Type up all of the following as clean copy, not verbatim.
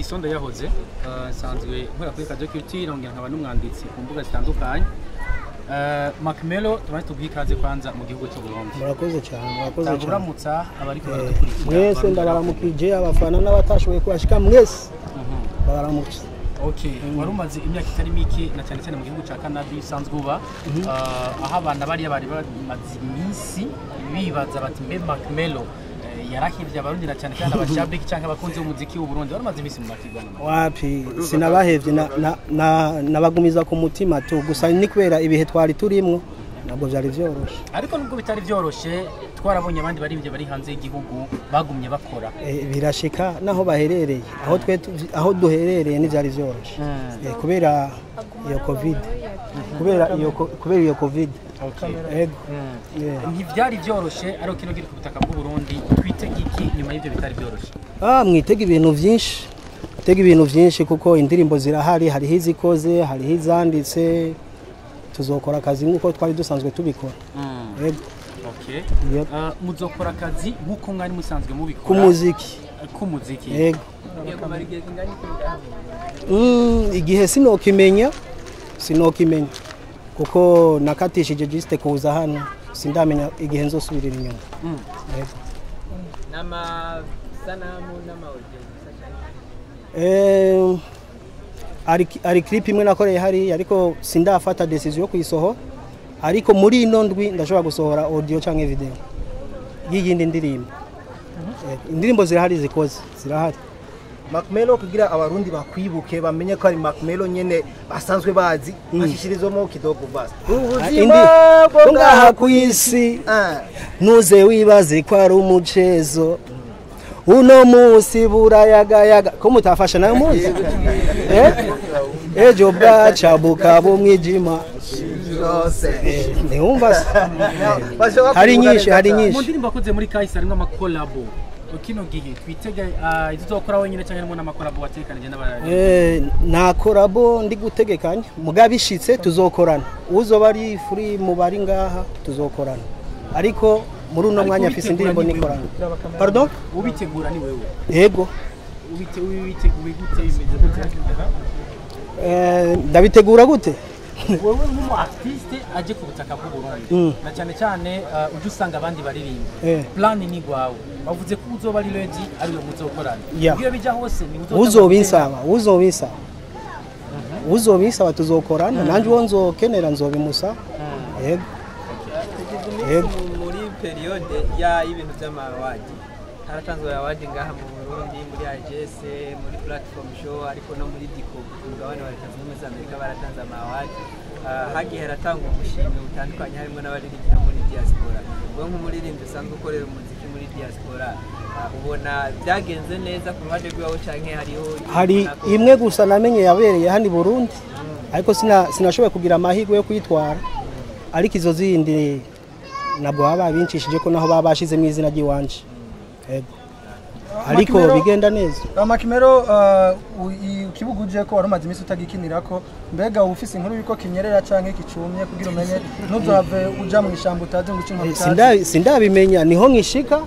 Fiston Ndayahoze, nsanzwe nkora kuri Radio Culture, nongera nkaba n'umwanditsi ku mbuga zitandukanye. Mark Melo, tubanze tuguhe ikaze kwanza mu gihugu cy'u Burundi. Murakoze cyane, murakoze Tanga cyane. Uramutsa abariko baradukurikira. Mwese ndabaramukije, abafana n'abatashoboye kuhashika mwese ndabaramukije. Okay, wari umaze imyaka itari mike na cyane cyane mu gihugu cya Canada usanzwe uba, aho abana bariya bari bamaze iminsi bibaza bati: "Mbe Mark Melo yarahevye Abarundi na cyane cyane abashabiki cyangwa abakunzi b'umuziki w'u Burundi?" Wari umaze iminsi mu makigwana. Wapi, sinabahevye, nabagumiza ku mutima tu, gusa ni kubera ibihe twari turimwo ntabwo vyari vyoroshe. Ariko nubwo bitari byoroshe, twarabonye abandi baririmbyi bari hanze y'igihugu bagumye bakora. Birashika naho baherereye, aho twe aho duherereye ntivyari vyoroshe. Kubera iyo Covid, kubera iyo Covid. Ego. Yeah. Ntivyari byoroshe, ariko kino kiri ku butaka bw'u Burundi, twitege iki nyuma y'ivyo bitari byoroshe? Ah, mwitega ibintu vyinshi, mwitega ibintu vyinshi kuko indirimbo zirahari, hariho izikoze, hariho izanditse. Tuzokora akazi nk'uko twari dusanzwe tubikora. Ego. Yep. Muzokora akazi nk'uko mwari musanzwe mubikora ku muziki. K'umuziki. Yego. Igihe sinokimenya, sinokimenya kuko nakatishije juste kuza hano, sindamenya igihe nzosubirira inyuma. Yego. N'amasanamu n'ama audio gusa cyane? Ari clip imwe nakoreye hariya, ariko sindafata decision yo kuyisohora, ariko muri ino ndwi ndashobora gusohora audio canke video y'iyindi ndirimbo. Indirimbo zirahari, zikoze zirahari. Mark Melo, kugira Abarundi bakwibuke, bamenye ko ari Mark Melo nyene basanzwe bazi, ashishirizwemo kidogo basi. Indi Ubuzima bwo ngaha ku isi, ntuze wibaze ko ari umucezo, uno munsi burayagayaga ko mutafasha nayo munsi, ejo bwaca bukaba umwijima. Zose. Ntiwumva se? Bashobora Hari kuvuga nyinshi, neza hari cyane. Mu nyinshi. ndirimbo wakoze muri kahise harimo ama collabo. Kino gihe twitege izo uzokora wenyine cyangwa harimo n'ama collabo watekanije n'abandi? Nta collabo ndi gutegekanya, mugabo ishitse tuzokorana. Uzoba ari free mu bari ngaha tuzokorana, ariko muri uno Ariko mwanya afise ubitegura indirimbo ni wewe. nikorana. Pardon? Ubitegura ni wewe? Yego. Ubiteguye gute, bimeze gute? Ndabitegura gute? Wewe nk'umu artiste aje ku butaka bw'u Burundi, na cyane cyane uje usanga abandi baririmba, plan ni gwawe, bavuze ko uzoba ari ready, ariwe muzokorana. Iyo bijya hose ni uzotanga. Uzobinsaba, uzobinsaba tuzokorana, nanjye uwo nzokenera nzobimusa. Yego. Tugize Yego. iminsi muri période ya y'ibintu by'ama award. Haratanzwe award ngaha mu Burundi muri AGS, muri Platform Show, ariko no muri Dico ku mugabane wa Leta Zunze Ubumwe za Amerika baratanze ama award. Hagiye haratangwa ubushimwe butandukanye, harimo n'abaririmbyi bo muri diaspora. Wowe nk'umuririmbyi usanzwe ukorera umuziki muri diaspora, ubona byagenze neza ku ruhande rwawe canke hariho Hari ubona ko- imwe gusa namenye yabereye hano i Burundi, ariko sinashoboye kugira amahirwe yo kuyitwara, ariko izo zindi ntabwo baba babincishije ko naho baba bashizemo izina ry'iwanje. Yego, ariko Makimero- bigenda neza. Makimero, ikibuga uje ko wari umaze iminsi utagikinirako, mbega uba ufise inkuru yuko kinyerera canke kicumye, kugira umenye ntuzohave uja mu ishamba utazi ngo uce inkoni utazi? Sindabimenya, niho nkishika,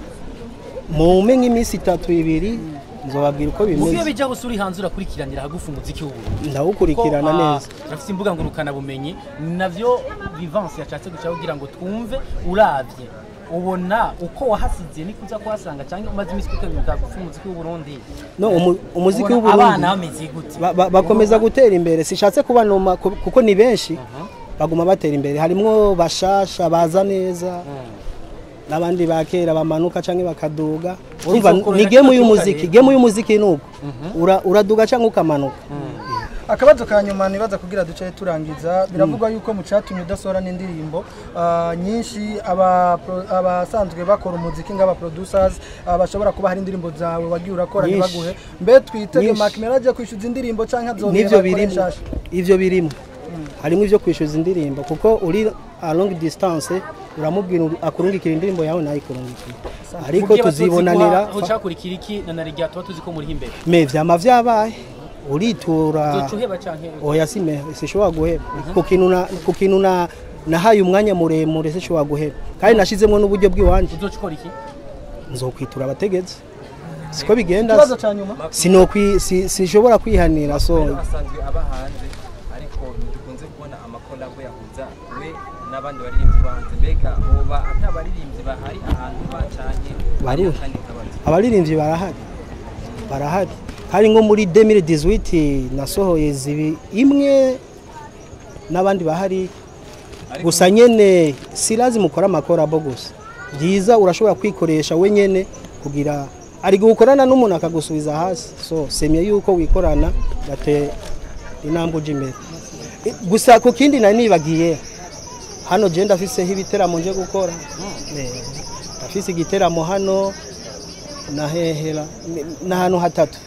mume nk'iminsi itatu ibiri nzobabwira uko Mu byo bimeze. bijya gusa, uri hanze urakurikiranira hagufi umuziki w'Uburundi? Ndawukurikirana Ko, neza. Turafite imbuga ngurukana bumenyi, navyo Vivance yashatse guca kugira ngo twumve. Uravye ubona uko wahasize niko uza kuhasanga, cyangwa umaze iminsi ukurikirana hagufi umuziki w'Uburundi? No, umuziki Ubona w'Uburundi abana bameze gute? Bakomeza gutera imbere. Sishatse kubanoma kuko ni benshi baguma batera imbere, harimwo bashasha baza neza n'abandi ba kera bamanuka canke bakaduga. Urumva Izokorera ni game kino y'umuziki, kibuga. Game y'umuziki nuko uraduga canke ukamanuka. Akabazo ka nyuma nibaza kugira duce turangiza: biravugwa yuko mu cyatumye udasohora n'indirimbo nyinshi, abasanzwe bakora umuziki ng'aba producers bashobora kuba hari indirimbo zawe wagiye urakora Nyinshi. ntibaguhe. Mbe twitege Nyinshi. Mark Melo agiye kwishyuza indirimbo canke azongera Nivyo akore birimo. nshasha? Ivyo birimo, harimo ivyo kwishyuza indirimbo, kuko uri a longue distance uramubwira akurungikira indirimbo yawe nayo ikurungikira, ariko Mugihe tuzibonanira. Ucakurikira iki na narijya tuba tuzi ko muri imbere? Me vyama vyabaye, uritura. Uzoca uheba canke? Oya, sime sishobora guheba ku kintu na nahaye umwanya muremure, sishobora guheba kandi nashizemo n'uburyo bw'iwanje. Uzoca ukora iki? Nzokwitura abategetsi. Siko bigenda. Ikibazo cya nyuma. Sinokwi sinshobora kwihanira, so asanzwe aba hanze, ariko dukunze kubona amakolabo yahuza we n'abandi baririmbyi bo hanze. Mbega hoba atabaririmbyi bahari ahantu bacanye? Bari. Kandi kabazo. Abaririmbyi barahari, barahari. Hari nko muri 2018 nasohoye zibi imwe n'abandi bahari. Gusa nyene si lazima ukora amakorabo gusa. Byiza urashobora kwikoresha wenyene, kugira ari gukorana n'umuntu akagusubiza hasi. So semye yuko wikorana gate intambwe uja imbere. Gusa ku kindi nari nibagiye, hano je ndafiseho ibiteramo nje gukora. Ndafise igiteramo hano na hehera n'ahantu hatatu,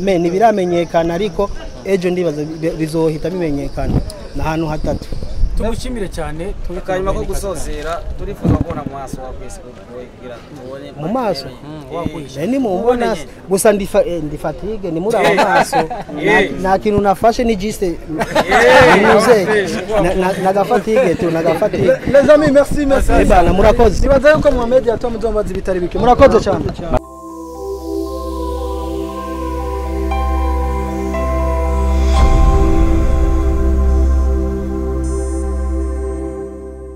me ntibiramenyekana, ariko ejo ndibaza bizohita bimenyekana, n'ahantu hatatu. Tugushimire cyane, tube Akanyuma ko gusozera, turifuza kubona mu maso wa kwese kugira tubone. Mu maso? Wakwisha. Ni mumbona gusa ndi fatigue, ni muri abo maso. Nta kintu nafashe, ni juste nimuze naga fatigue tu, naga fatigue. Les amis, merci, merci. Bana, murakoze. Nibaza yuko Mohamed yatuma muzombaza ibitari bike. Murakoze cyane.